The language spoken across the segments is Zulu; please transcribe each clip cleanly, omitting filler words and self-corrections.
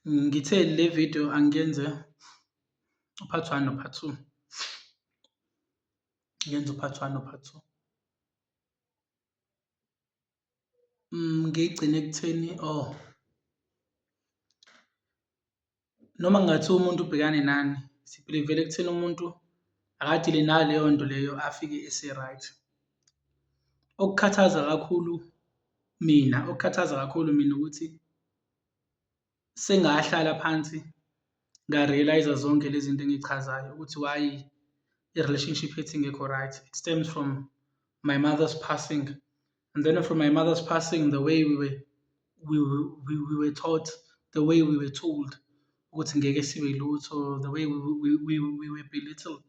Ngithe le video angiyenze u-part one no-part two, ngiyenze u-part one no-part two. Ngigcine ekutheni oh, noma kungathiwa umuntu ubhekane nani, si-believe-la ekutheni umuntu akadile naleyo nto leyo afike ese-right. Okukhathaza kakhulu mina, okukhathaza kakhulu mina ukuthi sengahlala phansi nga-realise-a zonke le zinto engiy'chazayo ukuthi why i-relationship yethu ingekho right, it stems from my mother's passing and then from my mother's passing, the way we were taught, the way we were told ukuthi ngeke sibe yilutho, the way we were belittled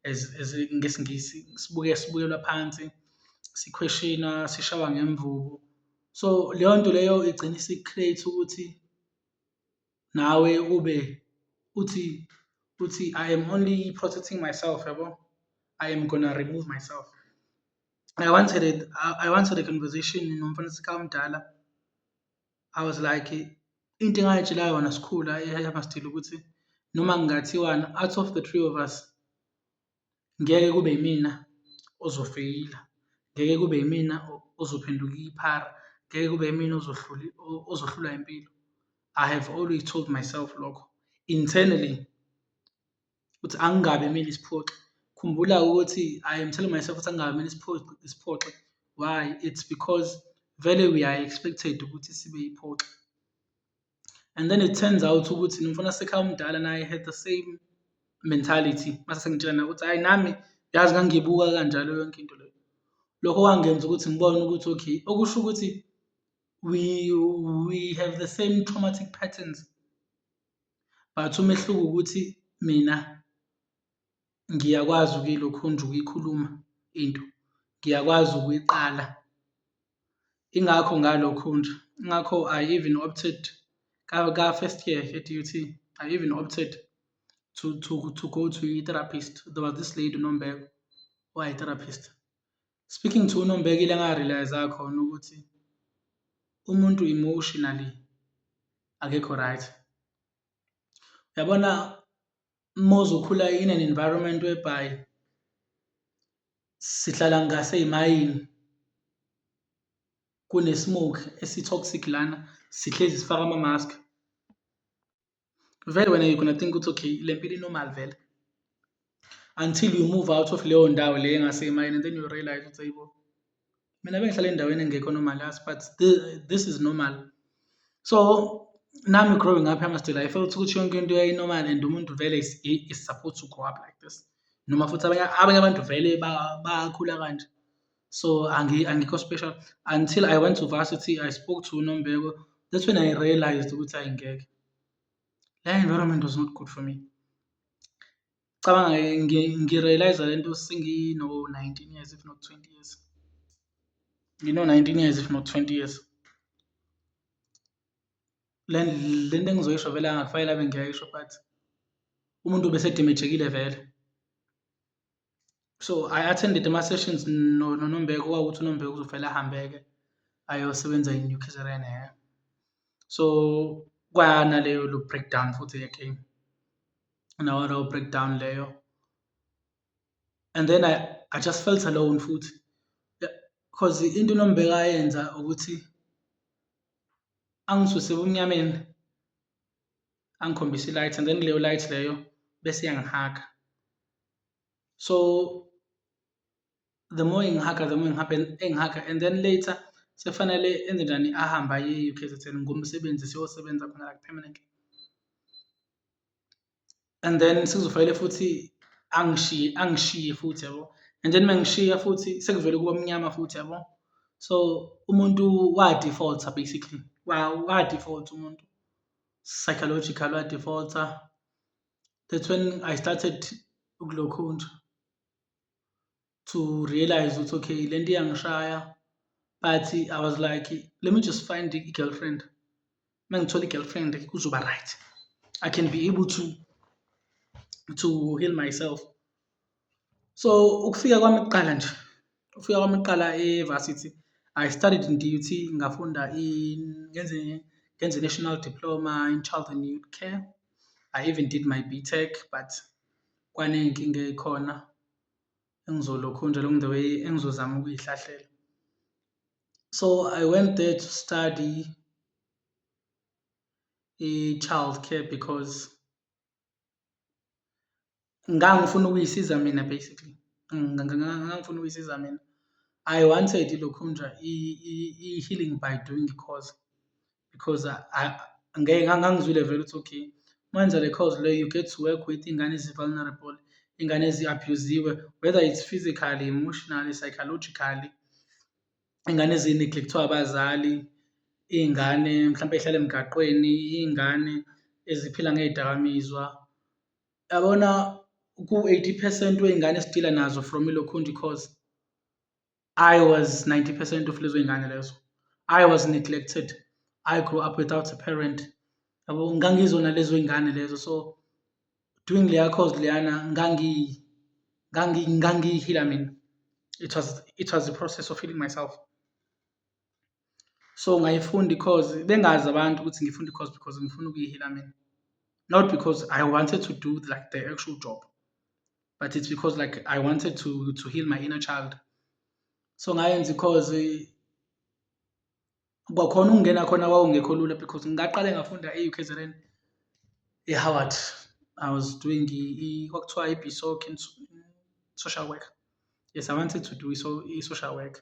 as ngesiNgisi, sibuke sibukelwa phansi, sikhweshina, sishawa ngemvubu. So, leyo nto leyo igcine isi-create-a ukuthi nawe ube uthi uthi I am only protecting myself yabo, I am gonna remove myself. I once had a conversation nomfana wasekhaya omdala, I was like, into engay'tshela yona sikhula e-Hammarsdale ukuthi noma kungathiwani out of the three of us, ngeke kube yimina ozofeyila, ngeke kube yimina ozophenduka iphara, ngeke kube yimina ozohlulwa impilo. I have always told myself lokho internally ukuthi angingabi imina isiphoxi. Khumbula-ke ukuthi I am telling myself ukuthi angingabi mina isiphoxi, why? It's because vele we are expected ukuthi sibe yiphoxi and then it turns out ukuthi nomfana wasekhaya omdala naye had the same mentality, mase sengitshela naye ukuthi hhayi nami yazi ngangiyibuka kanjalo yonke into leyo. Lokho kwangenza ukuthi ngibone ukuthi okay, okusho ukuthi we have the same traumatic patterns but umehluko ukuthi mina ngiyakwazi ukuyilokhunja ukuyikhuluma into, ngiyakwazi ukuyiqala. Ingakho ngalokhunja, ingakho I even opted ka-first year e-D_U_T, I even opted to go to i-therapist, there was this lady uNombeko owayeyi-therapist. Speaking to uNombeko ile nga-realise-a khona ukuthi umuntu emotionally akekho right. Uyabona uma uzokhula in an environment whereby sihlala ngasey'mayini, kune-smoke esi-toxic lana, sihlezi sifake ama-mask, vele wena you gonna think ukuthi okay, le mpilo i-normal vele until you move out of leyo ndawo le engasemayini and then you realise ukuthi hayibo, mina bengihlala endaweni engekho normal yazi but this is normal. So, nami growing up e-Hammarsdale I felt ukuthi yonke into yayi-normal and umuntu vele is supposed to grow up like this, noma futhi abanye abanye abantu vele bakhula kanje. So, angikho special until I went to varsity, I spoke to uNombeko, that's when I realised ukuthi hhayi ngeke, le environment was not good for me. Cabanga-ke ngi-realise-a lento sengino-nineteen years if not 20 years, ngino-nineteen years if not 20 years. Le nto engizoyisho vele angakufanele ave ngiyayisho but umuntu ubese-damage-ekile vele. So, I attended ama-sessions noNombeko kwawukuthi uNombeko uzovele ahambe-ke ayosebenza in U_K_Z_N. So, kwanaleyo breakdown futhi again, naleyo breakdown leyo and then I just felt alone futhi cause into uNombeko ayenza ukuthi angisuse ebumnyameni angikhombise i-light and then kuleyo light leyo bese iyangi-hug-a. So, the more engi-hug-a, the more engi-hug-a and then later sekufanele enzenjani ahambe aye e-U_K_Z_N ngomsebenzi siyosebenza khona like permanently. And then sekuzofanele futhi angishiye angishiye futhi yabo, and then mengishiya futhi sekuvele kuba mnyama futhi yabo. So, umuntu wa-default-a basically, wa-default-a umuntu, psychological wa-default-a. That's when I started ukulokhunja to realise ukuthi okay lento iyangishaya but I was like, let me just find i-girlfriend, uma ngithola i-girlfriend kuzoba right, I can be able to heal myself. So, ukufika kwami kuqala nje, ukufika kwami kuqala e-varsity, I studied in D_U_T ngafunda ngenze Ngenza i-National Diploma in Child and Youth Care. I even did my BTech but kwaney'nkinga ey'khona engizolokhunja along the way engizozama ukuy'hlahlela. So I went there to study i-child care because ngangifuna ukuy'siza mina basically, ngangifuna ukuy'siza mina. I wanted ilokhunja i-healing by doing i-course because ngangizwile vele ukuthi okay, uma wenza le course le you get to work with iy'ngane ezi-vulnerable, iy'ngane ezi-abuse-iwe whether it's physically, emotionally, psychologically, iy'ngane ezi-neglect-we abazali, iy'ngane mhlampe ey'hlala emgaqweni, iy'ngane eziphila ngey'dakamizwa. Yabona ku-80% wey'ngane esi-deal-a nazo from ilokhunja i-course, I was 90% of lezo y'ngane lezo. I was neglected, I grew up without a parent, yabo ngangizona lezo y'ngane lezo. So doing leya course leyana ngangiyi-heal-a mina. It was a process of healing myself. So ngayifunda i-course, bengazi abantu ukuthi ngifunda i-course because ngifuna ukuyi-heal-a mina, not because I wanted to do like the actual job, but it's because like I wanted to heal my inner child. So ngayenza i-course, kwakhona ukungena khona kwakungekho lula because ngaqale ngafunda e-UKZN e-Howard. I was doing kwakuthiwa i-BSoc in social work. Yes, I wanted to do i-social work.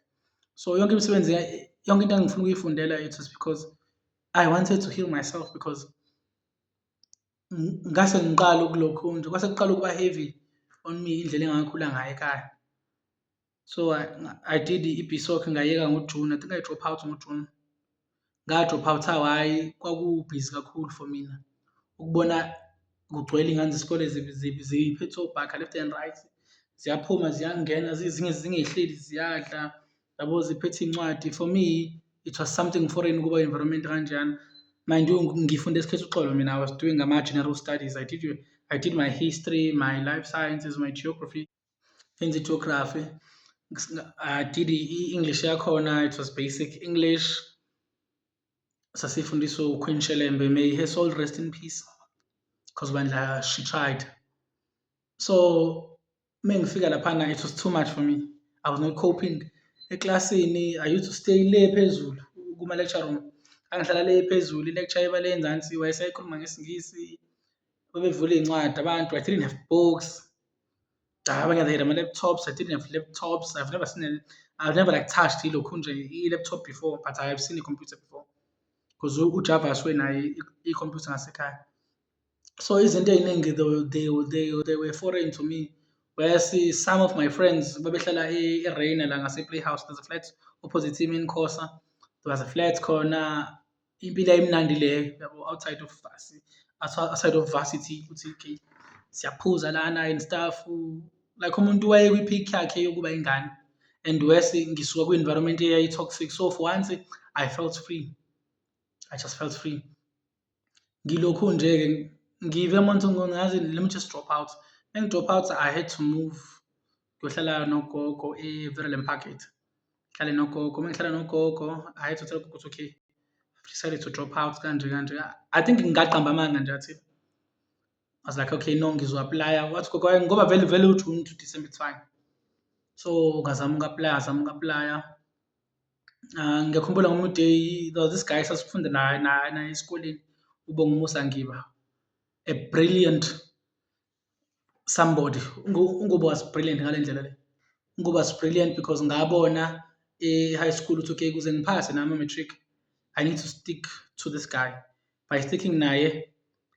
So yonke imisebenzi, yonke into engangifuna ukuyifundela, it was because I wanted to heal myself because ngase ngiqala ukulokhunja, kwase kuqala ukuba heavy on me indlela engakhula ngayo ekhaya. So I did i-BSoc ngayeka ngo-June, I think I drop out ngo-June. Nga-drop out-a why? Kwaku-busy kakhulu for mina ukubona kugcwele iy'ngane zesikole ziphethe obhakha left and right, ziyaphuma ziyangena zingehleli ziyadla yabo, ziphethe iy'ncwadi. For me it was something foreign ukuba environment ekanjeyana. Mind you, ngifunde eSikhethuxolo mina, I was doing ama-general studies. I did my history, my life sciences, my geography, ngenza i-geography. I did i-English yakhona, it was basic English. Sasifundiswa u-Queen Shelembe, may her soul rest in peace, cause bandla she tried. So mengifika laphana it was too much for me, I was not coping. Eklasini I used to stay le phezulu kuma-lecture room, ngangihlala le phezulu i-lecture iba le enzansi, wayesayikhuluma ngesiNgisi, babevula iy'ncwadi abantu, I didn't have books. Abanye they had ama-laptops, I didn't have laptops. I've never like touched ilokhunja i-laptop before, but I have seen a computer before. Cause uJavas wayenayo ikhompyutha ngasekhaya. So izinto ey'ningi they were foreign to me. Whereas some of my friends babehlala e-Reina la ngase-Playhouse, there's a flat opposite i-Mincosa, there was a flat khona, impilo yayimnandi leyo yabo, outside of varsity ukuthi okay, siyaphuza lana and stuff, like umuntu wayekwi-peak yakhe yokuba ingane and worse ngisuka kwi-environment eyayi-toxic, so for once I felt free, I just felt free. Ngilokhu nje-ke ngive ngazi let me just drop out. Mengi-drop out I had to move ngiyohlala nogogo e-Verulam Parkgate, ngihlale nogogo, mengihlala nogogo I had to tell ugogo ukuthi okay, I've decided to drop out kanje kanje. I think ngaqamba amanga nje athile. I was like, okay, no, ngizo-apply-a. Wathi ugogo hhayi ngoba vele vele u-June to December it's fine. So ngazama uku-apply-a, ngazama uku-apply-a. Ngiyakhumbula ngomunye u-day there was this guy esasifunda naye naye esikoleni, uBongumusa Ngiba, a brilliant somebody. UNgubo was brilliant ngale ndlela le. UNgubo was brilliant because ngabona e-high school ukuthi okay, ukuze ngiphase nami u-matric, I need to stick to this guy. By sticking naye,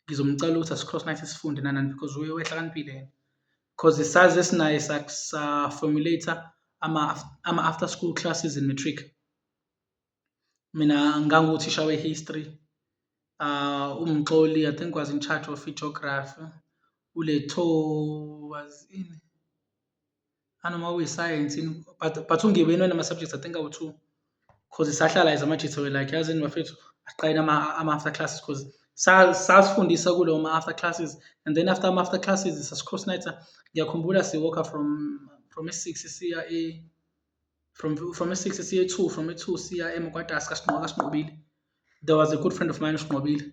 ngizomcela ukuthi asi-cross night sifunde nani nani because uye wehlakaniphile yena. Cause saze sinaye sa-formulate-a ama-after school classes in matric. Mina nganguthisha we-history, uMxoli I think was in charge of i-geography, uLetho was in, anoma kwakuyi-science yini but uNgiba yena wayenama-subjects I think awu-two cause sahlala as amajita we like, yazini bafethu asiqaleni ama-after classes cause sasifundisa kulowo ma-after classes and then after ama-after classes sasi-cross night-a. Ngiyakhumbula si-walk-a from e-six siya from e-six siya e-two, from e-two siya eMokwadasi kaSinqobile. There was a good friend of mine uSinqobile,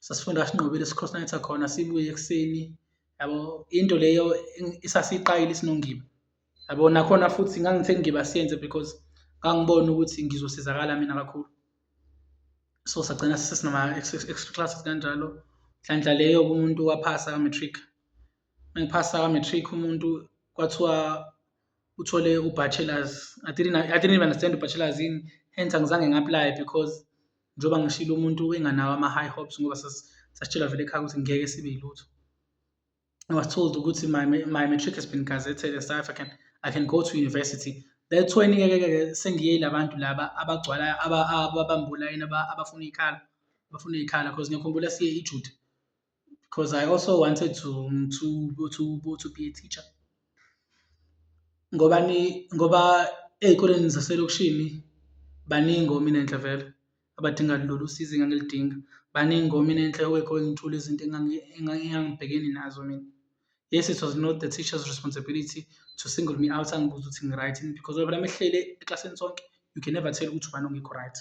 sasifunda kaSinqobile si-cross night-a khona sibuye ekuseni yabo, into leyo esasiyiqalile sinoNgiba yabo. Nakhona futhi ngangithe Ngiba siyenze because ngangibona ukuthi ngizosizakala mina kakhulu. So sagcina sesinama extra classes kanjalo, nhlanhla leyo-ke umuntu waphasa ka-matric. Uma ngiphasa ka-matric umuntu kwathiwa uthole u-bachelors, I didn't even understand u-bachelors yini, hence angizange ngi-aplaye because njengoba ngishilo umuntu enganawo ama-high hopes ngoba sasitshelwa vele ekhaya ukuthi ngeke sibe yilutho. I was told ukuthi my matric has been gazetted e-South African, I can go to university. That's when-ke ke ke sengiye ila bantu laba abagcwala ababamba olayini abafuna iy'khala, abafuna iy'khala cause ngiyakhumbula siye eJude because I also wanted to be a teacher. Ngobani? Ngoba ey'koleni zaselokishini baningi oMinenhle vele abadinga lolu sizo engangiludinga, baningi oMinenhle who were going through le zinto engangibhekene nazo mina. Yes, it was not the teacher's responsibility to single me out angibuze ukuthi ngi-right yini because phela mesihleli eklasini sonke, you can never tell ukuthi ubani ongekho right.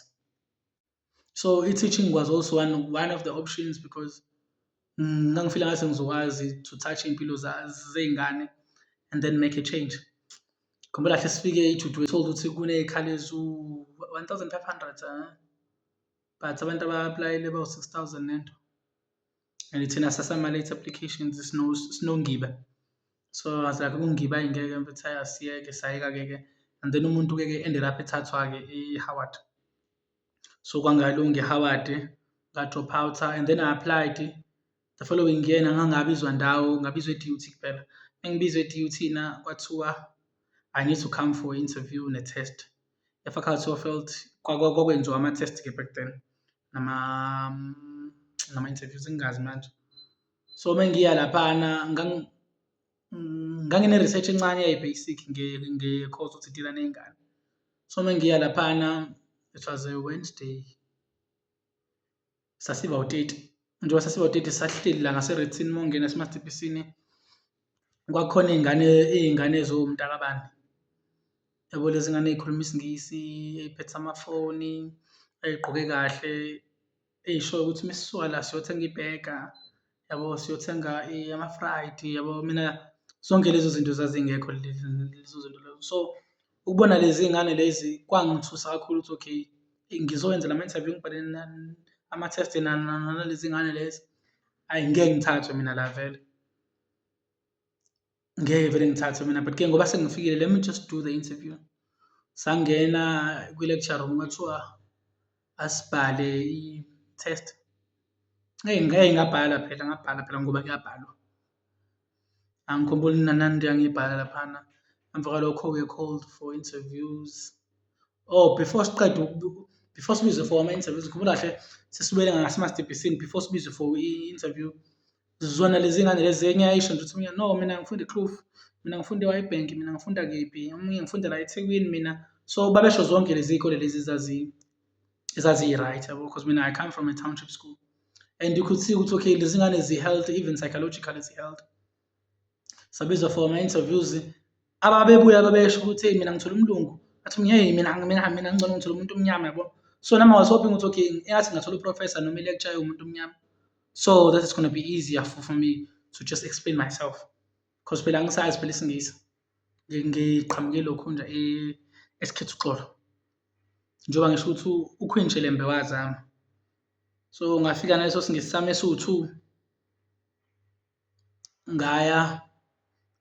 So i-teaching was also one of the options because ngangifila ngathi ngizokwazi to touch iy'mpilo zey'ngane and then make a change. Khumbula kahle sifike e-Jude we told ukuthi kuney'khala eziwu-1,500 but abantu aba-aplayile bawu-6,000 nento and thina sasama-late applications sinoNgiba. So I was like uNgiba hhayi ngeke mfethu hhayi asiyeke, sayeka-ke ke and then umuntu-ke ke ended up ethathwa-ke e-Howard. So kwangalunga e-Howard, nga-drop out-a and then I applied the following year ngangabizwa ndawo, ngabizwa e-D_U_T kuphela. Mengibizwa e-D_U_T na kwathiwa I need to come for interview ne-test. E-Faculty of Health kwakwenziwa ama-test-ke back then nama-interviews ngingazi manje. So mengiya laphana ngangine-research encane eyayi-basic nge-course ukuthi i-deal-a ney'ngane. So mengiya laphana, it was a Wednesday, sasiba u-30, njengoba sasiba u-30 sasihleli la ngase-Randton uma ungena esemastebhisini, kwakukhona iy'ngane, iy'ngane eziwumntakabani, yabo lezi ngane ey'khuluma isiNgisi, ey'phethe amafoni, ey'gqoke kahle, ey'shoyo ukuthi uma sisuka la siyothenga i-burger yabo, siyothenga ama-fried yabo. Mina zonke lezo zinto zazingekho lezo zinto lezo. So, ukubona lezi ngane lezi kwangithusa kakhulu ukuthi okay, ngizowenza lama-interview ngibhale ama-test nalezi ngane lezi, hhayi ngeke ngithathwe mina la vele. Ngeke vele ngithathwe mina but-ke ngoba sengifikile let me just do the interview. Sangena kwi-lecture room kwathiwa asibhale i-test. Eyi ngeke ngabhala phela, ngabhala phela ngoba kuyabhalwa. Angikhumbuli nani engangiyibhala laphana, emva kwalokho we called for interviews. Oh before siqeda before sibizwe for ama-interviews, ngikhumbula kahle sesibuyele ngasemastebhisini before sibizwe for i-interview, zona lezi ngane lezi enye yayisho nje ukuthi mina no mina ngifunda e-Kloof, mina ngifunda e-Witbank, mina ngifunda kephi, omunye ngifunda la eThekwini mina. So babesho zonke lezi iy'kole lezi ezazi-right yabo, cause mina I come from a township school and you could see ukuthi okay lezi ngane zi-healthy even psychologically zi-healthy. Sabizwa for ama-interviews, ababebuya babesho ukuthi hey mina ngithole umlungu, athi omunye hey mina ngcono ngithole umuntu omnyama yabo. So nami I was hoping ukuthi okay engathi ngingathola u-professor noma i-lecturer ewumuntu omnyama, so that it's gonna be easier for me to just explain myself cause phela angisazi phela isiNgisi, ngiqhamuke elokhunja eSikhethuxolo, njengoba ngisho ukuthi uQueen Shelembe wazama. So ngafika naleso siNgisi sami esiwu-two, ngaya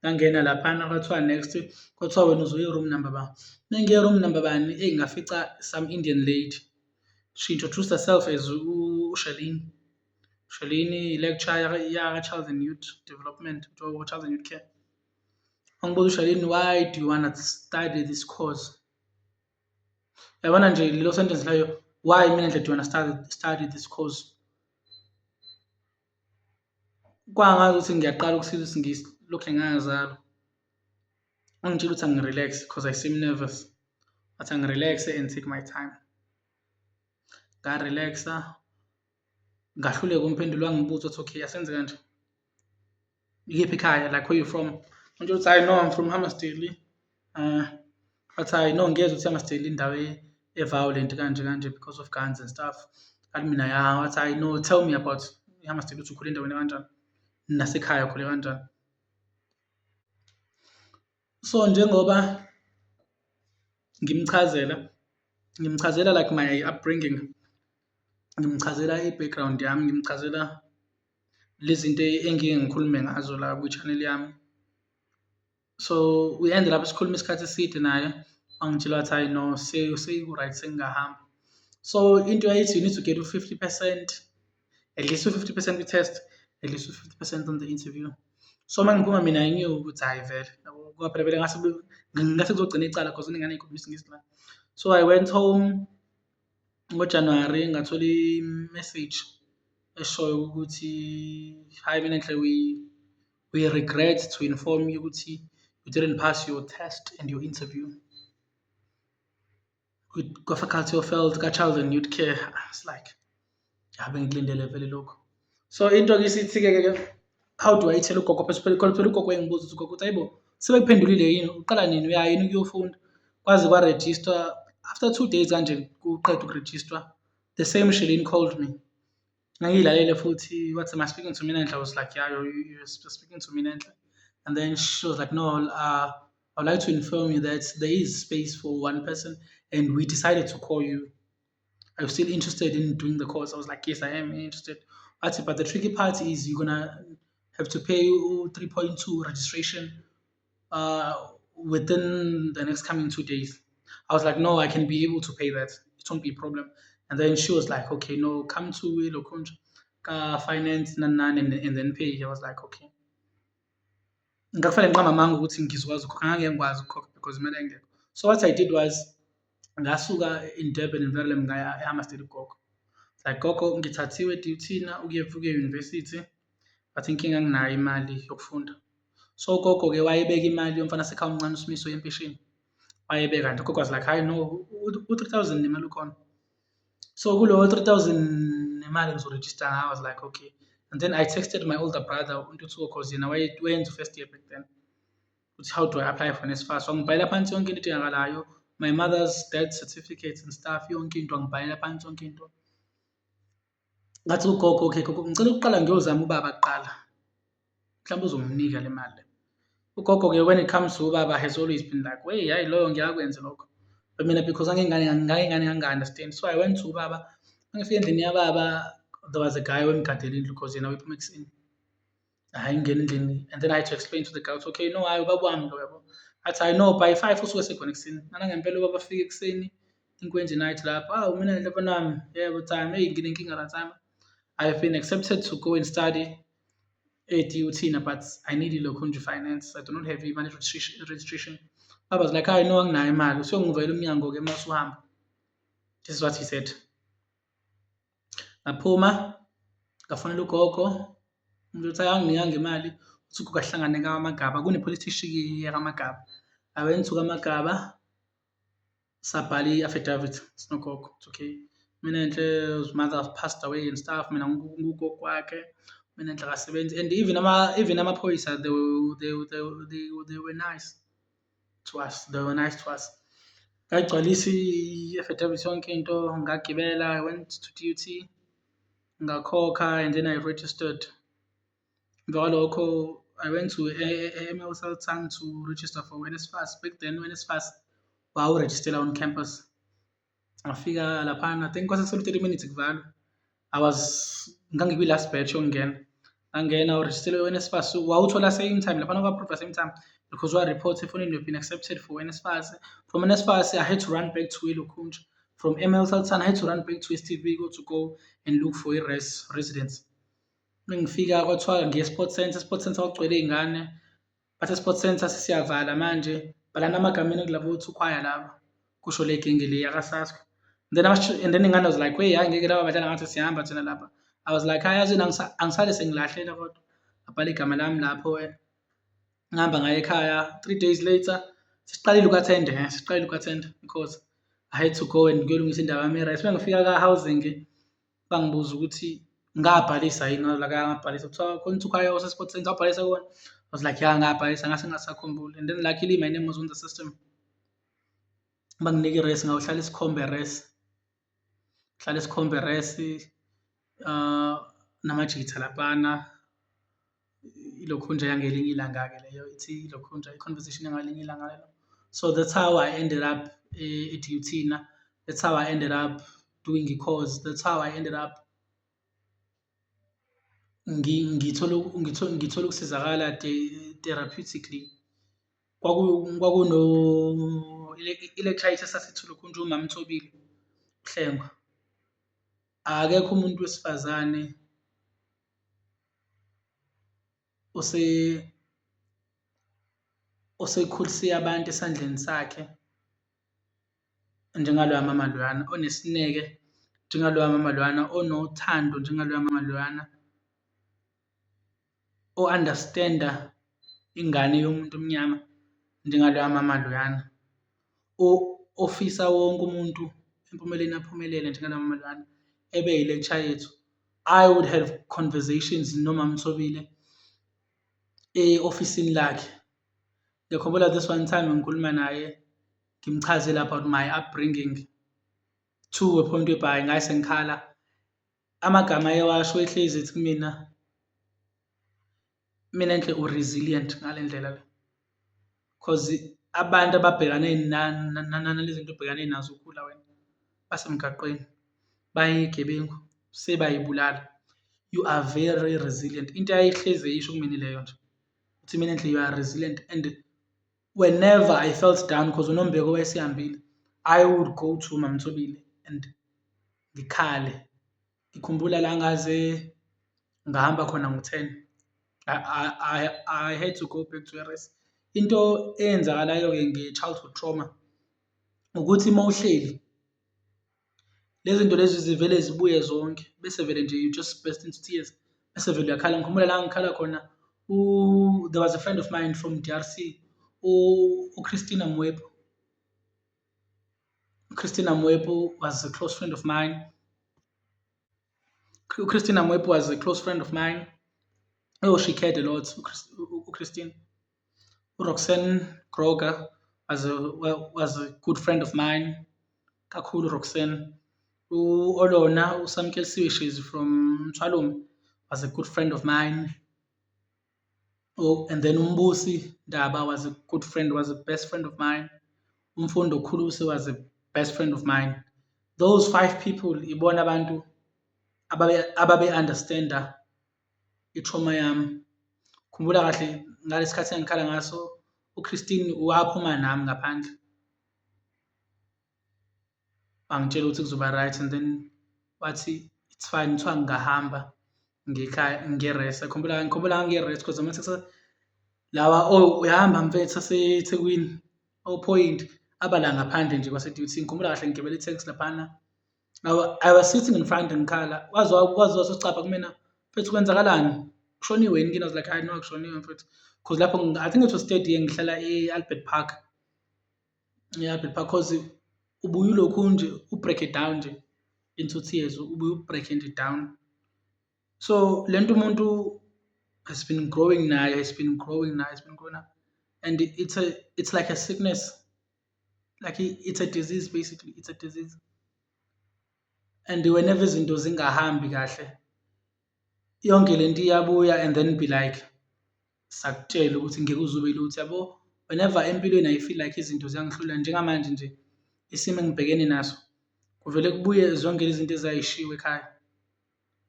ngangena laphana kwathiwa next, kwathiwa wena uzoya e-room number bani, mengiya e-room number bani eyi ngafica some Indian lady, she introduced herself as uShalini, Shalini i-lecturer yaka-Child and Youth Development, Child and Youth Care. Wangibuza uShalini, why do you wanna study this course? Yabona nje lelo sentence leyo, why mina do you wanna study this course? Kwangazuthi ngiyaqala ukusizwa isiNgisi lokhu ngazalwa. Wangitshela ukuthi angi-relax-e cause I seem nervous, wathi angi-relax-e and take my time. Nga-relax-a, ngahluleka ukumphendula wangibuza wathi okay asenze kanje, ikephi ekhaya like where you from? Ngamtshela ukuthi hhayi no I'm from Hammarsdale, wathi hhayi no ngiyezwa ukuthi i-Hammarsdale indawo e-violent kanje kanje because of guns and stuff. Ngathi mina ya, wathi hhayi no, tell me about i-Hammarsdale ukuthi ukhule endaweni ekanjani, nasekhaya ukhule kanjani. So, njengoba ngimchazela, ngimchazela like my upbringing, ngimchazela i-background yami, ngimchazela le zinto engike ngikhulume ngazo la kwi-channel yami. So, we ended up sikhuluma isikhathi eside naye, wangitshela wathi hhayi no, seku-right sengingahamba. So, into yayithi you need to get u-50%, at least u-50% kwi-test, at least u-50% on the interview. So, uma ngiphuma mina I knew ukuthi hhayi vele yabo, ngoba phela vele ngase ngase kuzogcina icala cause kunengane ey'khuluma isiNgisi la. So, I went home ngoJanuwari ngathola i-message eshoyo ukuthi, hi Minenhle, we regret to inform you ukuthi you didn't pass your test and your interview kwa-Faculty of Health ka-Child and Youth Care. I was like, ya bengikulindele vele lokhu. So into-ke isithi-ke ke, how do I tell ugogo? Phela phela ugogo wayengibuza ukuthi ugogo uthi, hayibo, sebekuphendulile yini, uqala nini, uya yini ukuyofunda? Kwaze kwa-register after 2 days kanje kuqedwa ukurejistwa, the same Shelin called me. Ngangiyilalele futhi wathi, am I speaking to Minenhle? I was like, yeah, you're speaking to Minenhle. And then she was like, no, I'd like to inform you that there is space for one person and we decided to call you. Are you still interested in doing the course? I was like, yes, I am interested. But the tricky part is you're gonna have to pay 3.2 registration within the next coming 2 days. I was like, no, I can be able to pay that. It won't be a problem. And then she was like, okay, no, come to Lokunja, finance nani nani and then pay. I was like, okay. Ngakufanele ngiqambe amanga ukuthi ngizokwazi ukukhokha, ngangeke ngikwazi ukukhokha because imali yayingekho. So what I did was ngasuka in Durban in Verulam ngaya e-Hammarsdale kugogo. Like, gogo, ngithathiwe e-DUT na ukuya e-university, but inkinga anginayo imali yokufunda. So ugogo-ke wayebeka imali yomfana wasekhaya omncane uSimiso yempesheni, wayebeka nje. Ugogo was like, hhayi no, u-3,000 nemali ukhona. So kulowo 3,000 nemali ngizorejista ngawo, I was like, okay. And then I texted my older brother uNtuthuko cause yena wayenza u-first year back then, ukuthi how do I apply for NSFAS. Wangibhalela phansi yonke into edingakalayo, my mother's death certificate and stuff, yonke into wangibhalela phansi yonke into. Ngathi kugogo, okay gogo, ngicela ukuqala ngiyozama ubaba kuqala, mhlawumbe uzonginika le mali le. Ugogo-ke when it comes to ubaba has always been like, wey hhayi loyo ngeke akwenze lokho. But mina because ngangiyingane nganginga-understand, so I went to ubaba. Mangifika endlini yababa, there was a guy owayemgadela indlu cause yena wayephuma ekuseni. Hhayi ngingena endlini and then I had to explain to the guy ukuthi okay no, hhayi ubaba wami lo yabo. Athi hhayi no, by 5 usuke esekhona ekuseni. Nangempela ubaba afike ekuseni, think night lapho, hawu Minenhle mfana wami, yebo timer, eyi nginenkinga la timer. I have been accepted to go and study e-DUT but I need ilokhunja finance. I do not have imali registration. Baba was like, hayi no, anginayo imali, usuyongivulela umnyango-ke uma usuhamba. This is what he said. Ngaphuma ngafonela ugogo, ngithi hhayi anginikanga imali, uthi ugogo asihlangane kaMagaba, kune-police station yakaMagaba. I went to kaMagaba, sabhala i-affidavit sinogogo, it's okay. Minenhle's mother passed away and stuff, mina ngugogo wakhe, Minenhle akasebenzi and even amaphoyisa they were nice to us, they were nice to us. Ngayigcwalisa i-affidavit yonke into, ngagibela, I went to DUT, ngakhokha and then I registered. Emva kwalokho I went to e-ML Sultan to register for NSFAS. Back then u-NSFAS wawurejistela on campus. Ngafika laphana, I think kwase kusele u-30 minutes kuvalwa. I was ngangikwi-last batch yokungena. Ngangena urejistele u-NSFAS, wawuthola same time laphana kwa-approve-wa same time because wa-report efonini you've been accepted for NSFAS. From NSFAS I had to run back to eLokhunja. From ML Sultan I had to run back to Steve Biko to go and look for i-res residence. Mengifika kwathiwa ngiye e-Sport Centre, e-Sport Centre kwakugcwele iy'ngane, bathi e-Sport Centre sesiyavala manje, bhalani amagama enu kulabo o-two laba, kusho le genge le yaka-SASCO. Then and then iy'ngane was like, wey hhayi ngeke laba badlala ngathi siyahamba thina lapha. I was like, hhayi yazini angisale sengilahlela kodwa, ngabhala igama lami lapho ngahamba ngaya ekhaya. 3 days later sesiqalile uku-attend-a, sesiqalile uku-attend-a because I had to go and ngiyolungisa indaba yami ye-res. Mengifika ka-housing bangibuza ukuthi ngabhalisa yini, I was like, ngabhalisa. Kuthiwa khona u-two ose-Sport Centre wabhalisa kuwona? I was like, ya ngabhalisa ngase ngingasakhumbuli and then luckily my name was on the system. Banginika i-res ngayohlala isikhombe res. Sihlale sikhombe e-res namajitha laphana, ilokhunja yangelinye ilanga-ke leyo ithi ilokhunja i-conversation yangelinye ilanga lelo. So that's how I ended up e-DUT-na, that's how I ended up doing i-course, that's how I ended up ngithola ngithola ukusizakala therapeutically. Kwakuno i-lecturer yethu esasithi ulokhunja uMaMthobile Mhlengwa, akekho umuntu wesifazane osekhulise abantu esandleni sakhe njengaloya mama loyana, onesineke njengaloya mama loyana, onothando njengaloya mama loyana, o-understand-a ingane yomuntu omnyama njengaloya mama loyana, ofisa wonke umuntu empumeleni aphumelele njengaloya mama loyana, ebe i-lecturer yethu. I would have conversations noMamThobile e-ofisini lakhe. Ngiyakhumbula this one time ngikhuluma naye ngimchazela about my upbringing to a point whereby ngase ngikhala, amagama ayewasho wayehlezi ethi kumina, Minenhle u-resilient ngale ndlela le, cause abantu ababhekane nale zinto obhekane nazo ukhula wena basemgaqweni, bayigebengu, sebayibulala, you are very resilient. Into ayehlezi eyisho kumina ileyo nje, ukuthi Minenhle you are resilient and whenever I felt down cause uNombeko wayesehambile, I would go to MaMthobile and ngikhale. Ngikhumbula la ngaze ngahamba khona ngo-ten, I had to go back to e-res. Into eyenzakalayo-ke nge-childhood trauma ukuthi uma uhleli lezi zinto lezi zivele zibuye zonke bese vele nje you just burst into tears, bese vele uyakhala. Ngikhumbula la ngikhala khona there was a friend of mine from D_R_C, uChristina Mwepu. UChristina Mwepu was a close friend of mine. UChristina Mwepu was a close friend of mine. Oh, she cared a lot, uChristine. URoxanne Groger was a good friend of mine, kakhulu uRoxanne. U-Olona uSamkelisiwe, she's from Mthwalume, was a good friend of mine. Oh, and then uMbusi Ndaba was a good friend, was a best friend of mine. UMfundo Khuluse was a best friend of mine. Those five people ibona abantu ababe understand-a i-trauma yami. Khumbula kahle ngalesi khathi engikhala ngaso, uChristine waphuma nami ngaphandle, wangitshela ukuthi kuzoba right and then wathi it's fine, kuthiwa ngingahamba ngiye ekhaya ngiye e-res. Ngikhumbula ngikhumbula ngangiye e-res cause ama-taxi lawa oh uyahamba mfethu aseThekwini o-Point aba la ngaphandle nje kwase-D_U_T. Ngikhumbula kahle ngigibele i-taxi laphana, I was sitting in front ngikhala, waze waze wasicabha kumina, mfethu kwenzakalani? Kushoniwe yini kini? I was like, hhayi no akushoniwe mfethu, cause lapho I think it was third year ngihlala e-Albert Park, e-Albert Park cause ubuye ulokhu nje u-break-e down nje into tears, ubuye u-break-e nje down. So lento umuntu has been growing nayo, has been growing nayo, has been growing nayo and it's like a sickness, like it's a disease basically, it's a disease. And whenever izinto zingahambi kahle, yonke lento iyabuya and then be like, sakutshela ukuthi ngeke uze ube lutho yabo. Whenever empilweni I feel like izinto ziyangihlula njengamanje nje isimo engibhekene naso, kuvele kubuye zonke lezi zinto ezayishiwo ekhaya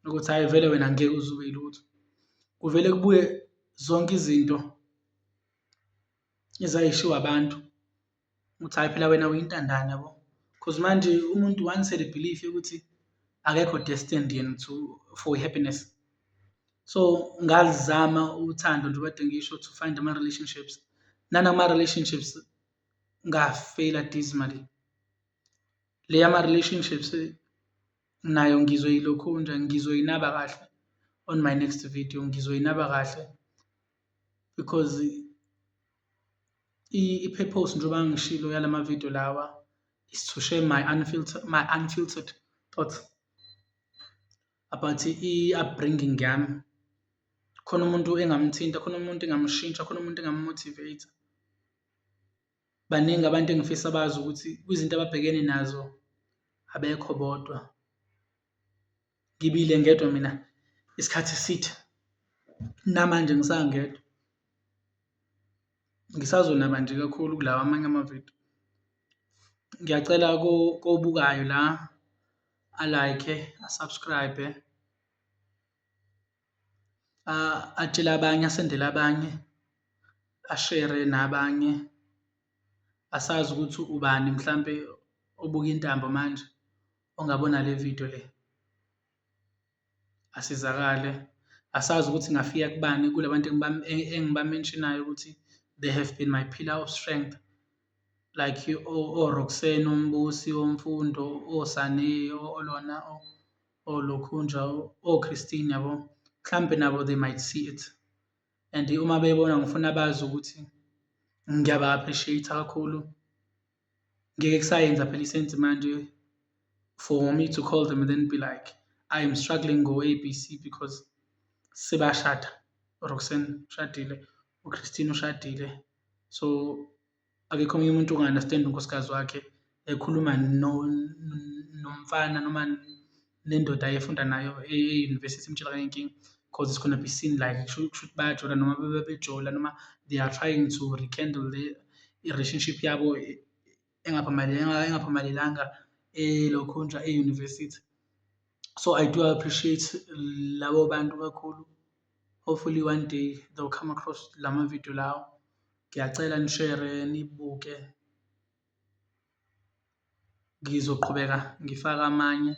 ukuthi hhayi vele wena ngeke uze ube yilutho. Kuvele kubuye zonke izinto ezayishiwo abantu ukuthi hhayi phela wena uyintandane yabo, cause manje umuntu once had a belief yokuthi akekho destined yena to for happiness. So ngalizama uthando njengoba kade ngisho to find ama-relationships, nanama-relationships ngafeyila dismally. Le yama-relationships nayo ngizoyilokhunja ngizoyinaba kahle on my next video, ngizoyinaba kahle because i-purpose njengoba ngishilo yalama video lawa is to share my unfiltered thoughts about i-upbringing yami. Khona umuntu engamthinta, khona umuntu engamshintsha, khona umuntu engam-motivate-a. Baningi abantu engifisa bazi ukuthi kwizinto ababhekene nazo abekho bodwa. Ngibile ngedwa mina isikhathi eside, namanje ngisangedwa. Ngisazonaba nje kakhulu kulawa amanye amavidiyo. Ngiyacela kobukayo la a-like-e, a-subscribe-e, atshele abanye, asendele abanye, ashere nabanye. Asazi ukuthi ubani mhlampe obuka intambo manje ongabona le vidiyo le, asizakale. Asazi ukuthi ingafika kubani kula bantu engiba-mention-ayo ukuthi they have been my pillar of strength like o-Roxanne, oMbusi, oMfundo, oSane, oLorna, oLokhunja, o-Christine yabo, mhlampe nabo they might see it and uma beyibona ngifuna bazi ukuthi ngiyaba-appreciate-a kakhulu. Ngeke kusayenza phela i-sense manje for me to call them and then be like, I am struggling ngo-A B C because sebashada, uRoxanne ushadile, uChristine ushadile, so akekho omunye umuntu onga-understand-a unkosikazi wakhe ekhuluma nomfana noma nendoda ayefunda nayo e-university imtshela ngey'nkinga cause it's gonna be seen like kushuthi bayajola noma bebejola noma they are trying to rekindle le i-relationship yabo engaphumelelanga elokhunja e-university. So, I do appreciate labo bantu kakhulu, hopefully one day they will come across lama vidiyo lawa. Ngiyacela nishere, nibuke, ngizoqhubeka ngifake amanye.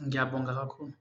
Ngiyabonga kakhulu.